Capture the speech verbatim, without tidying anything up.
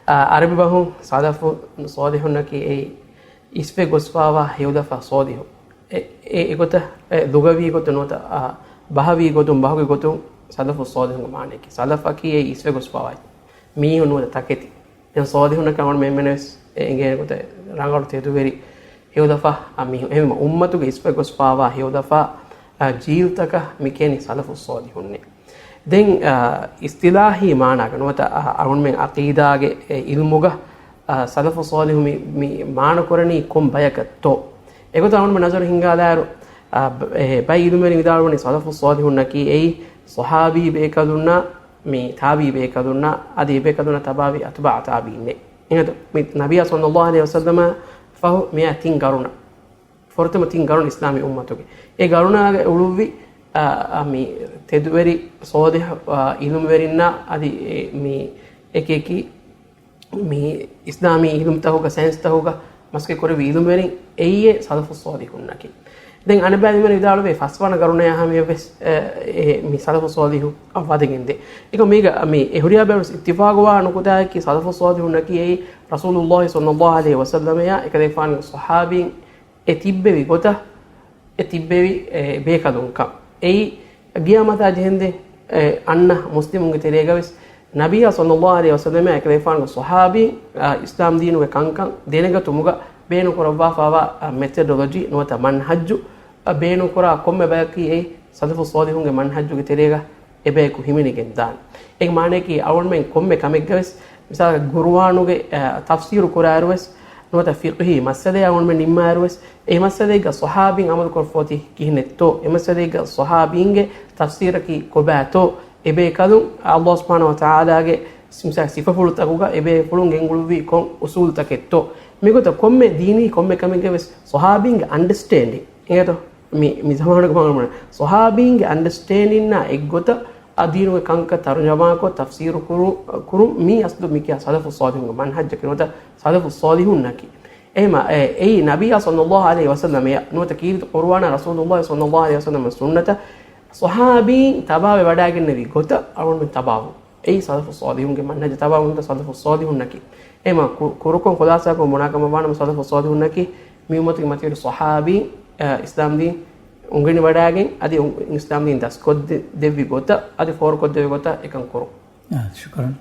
އަ، ޢަރަބި ބަހުން ސަލަފު ޞާލިޙުންނަކީ އެއީ އިސްވެ ގޮސްފާވާ ހެޔޮދަފާ ޞާލިޙު. އެ، އެ، އެގޮތަށް، އެ، ލުޣަވީ ގޮތުން ނުވަތަ، އަ، ބަހަވީ ގޮތުން، ބަހުގެ ގޮތުން ސަލަފު ޞާލިޙުންގެ މާނައަކީ، ސަލަފަކީ އެއީ އިސްވެ ގޮސްފާވާ މީހުން ނުވަތަ ތަކެތި. ދެން ޞާލިޙުންނަކަށް އަޅުގަނޑު މެންމެނަށް ވެސް އެ އެނގޭ ގޮތަށް ރަނގަޅު ތެދުވެރި ހެޔޮދަފާ މީހުން. އެހެންވީމަ އުއްމަތުގެ އިސްވެ ގޮސްފާވާ ހެޔޮދަފާ، އަ، ޖީލްތަކަށް މި ކިޔަނީ ސަލަފު ޞާލިޙުންނޭ. ދެން، އަ، އިޞްޠިލާޙީ މާނާގަ ނުވަތަ، އަ، އަޅުގަނޑުމެން ޢަޤީދާގެ އެ ޢިލްމުގަ، އަ، ސަލަފު ޞާލިޙު މި، މި މާނަ ކުރަނީ ކޮން ބަޔަކަށްތޯ؟ އެގޮތަށް އަޅުގަނޑުމެން ނަޒަރު ހިންގާލާއިރު، އަ، ބަ-، އެ ބައެއް ޢިލްމުވެރިން ވިދާޅުވަނީ ސަލަފު ޞާލިޙުންނަކީ އެއީ ޞަޙާބީ ބޭކަލުންނާ، މި ތާބިޢީ ބޭކަލުންނާ، އަދި އެބޭކަލުންނާ ތަބާވި އަތުބާޢު ތާބިޢީންނޭ. އެހެންތޯ؟ މި ނަބިއްޔާ ޞައްލައްލާހު ޢަލައިހި ވަސައްލަމަށް ފަހު މިއާ ތިން ގަރުނަ ފުރަތަމަ ތިން ގަރުނު އިސްލާމީ އުއްމަތުގެ. އެ ގަރުނާގެ އުޅުއްވި، އާ، އާ، މި ތެދުވެރި ޞާލިޙު، އާ، ޢިލްމުވެރިންނާ އަދި އެ، މި އެކި އެކި މި އިސްލާމީ ޢިލްމުތަކުގަ، ސައިންސްތަކުގަ މަސައްކަތް ކުރެއްވި ޢިލްމުވެރިން އެއީ ސަލަފު ޞާލިޙުންނަކީ. ދެން އަނެއްބައި ޢިލްމުވެރިން ވިދާޅުވޭ ފަސްވަނަ ގަރުނަޔާ ހަމަޔަށް ވެސް، އެ، އެ، މި ސަލަފު ޞާލިޙު ވަދެގެންދޭ. އެކަމް މީގަ މި އެ ހުރިހާ ބައިވެރިން އިއްތިފާޤުވާ ނުކުތާއަކީ ސަލަފު ޞާލިޙުންނަކީ އެއީ ރަސޫލުﷲ ޞައްލައްލާހު ޢަލައިހި ވަސައްލަމަޔާ އެކަލޭގެފާނުގެ ޞަޙާބީން އެ ތިއްބެވި ގޮތަށް، އެ ތިއްބެވި، އެ، ބޭކަލުންކަން. އެއީ ގިޔާމަތާ ޖެހެންދެން، އެ، އަންނަ މުސްލިމުންގެ ތެރޭގަވެސް ނަބިއްޔާ ޞައްލައްލާހު ޢަލައިހި ވަސައްލަމަ އެކަލޭގެފާނުގެ ޞަޙާބީން، އަ، އިސްލާމް ދީނުގެ ކަންކަން ދެނެގަތުމުގަ ބޭނުންކުރައްވާފާވާ، އަ، މެތެޑޮލޮޖީ ނުވަތަ މަންހައްޖު، އަ، ބޭނުންކުރާ ކޮންމެ ބަޔަކީ އެއީ ސަލަފު ޞާލިޙުންގެ މަންހައްޖުގެ ތެރޭގަ އެބަޔަކު ހިމެނިގެން ދާނެ. އޭގެ މާނައަކީ އަޅުގަނޑުމެން ކޮންމެ ކަމެއްގަވެސް، މިސާލަކަށް ޤުރުއާނުގެ، އަ، ތަފްސީރު ކުރާއިރުވެސް، ނުވަތަ ފިޤްހީ މައްސަލައެއް އަޅުގަނޑުމެން ނިންމާއިރުވެސް، އެ މައްސަލައިގަ ޞަޙާބީން ޢަމަލުކޮށްފަ އޮތީ ކިހިނެއްތޯ؟ އެ މައްސަލައިގަ ޞަޙާބީންގެ ތަފްސީރަކީ ކޮބާތޯ؟ އެބޭކަލުން ﷲ ސުބްޙާނަހޫ ވަތަޢާލާގެ މިސާ ސިފަފުޅުތަކުގަ އެބޭފުޅުން ގެންގުޅުއްވީ ކޮން އުޞޫލުތަކެއްތޯ؟ މިގޮތަށް ކޮންމެ ދީނީ ކޮންމެ ކަމެއްގަވެސް ޞަޙާބީންގެ އަންޑަސްޓޭންޑިން އިނގޭތޯ؟ މި، މި ޒަމާނުގެ ބަހަނަ ވަނީ ޞަޙާބީންގެ އަންޑަސްޓޭންޑިންނާ އެއްގޮތަށް އަ ދީނުގެ ކަންކަން ތަރުޖަމާކޮށް، ތަފްސީރު ކުރު-، ކުރުން މީ އަސްލު މި ކިޔާ ސަލަފު ޞާލިޙުންގެ މަންހައްޖަކީ ނުވަތަ ސަލަފު ޞާލިޙުންނަކީ. އެހެމަ، އެ، އެއީ ނަބިއްޔާ ޞައްލައްލާހު ޢަލައިހި ވަސައްލަމަޔަށް ނުވަތަ ކީރިތި ޤުރުއާނާ ރަސޫލުﷲ ޞައްލައްލާހު ޢަލައިހި ވަސައްލަމަ ސުންނަތަށް ޞަޙާބީން ތަބާވެ ވަޑައިގެންނެވި ގޮތަށް އަޅުގަނޑުމެން ތަބާވުން. އެއީ ސަލަފު ޞާލިޙުންގެ މަންހަޖަށް ތަބާވުން ސަލަފު ޞާލިޙުންނަކީ. އެހެމަ ކު-، ކުރުކޮށް ޚުލާޞާކޮށް ބުނާ ކަމަށް ވާނަމަ ސަލަފު ޞާލިޙުންނަކީ މި އުއްމަތުގެ މަތިވެރި ޞަޙާބީން، އަ، އިސްލާމްދީން އުނގެނިވަޑައިގެން އަދި އު-، އިސްލާމްދީން ދަސްކޮށްދެ-، ދެއްވި ގޮތަށް އަދި ފޯރުކޮށްދެއްވި ގޮތަށް އެކަން ކުރުން. އާ، ޝުކުރަން.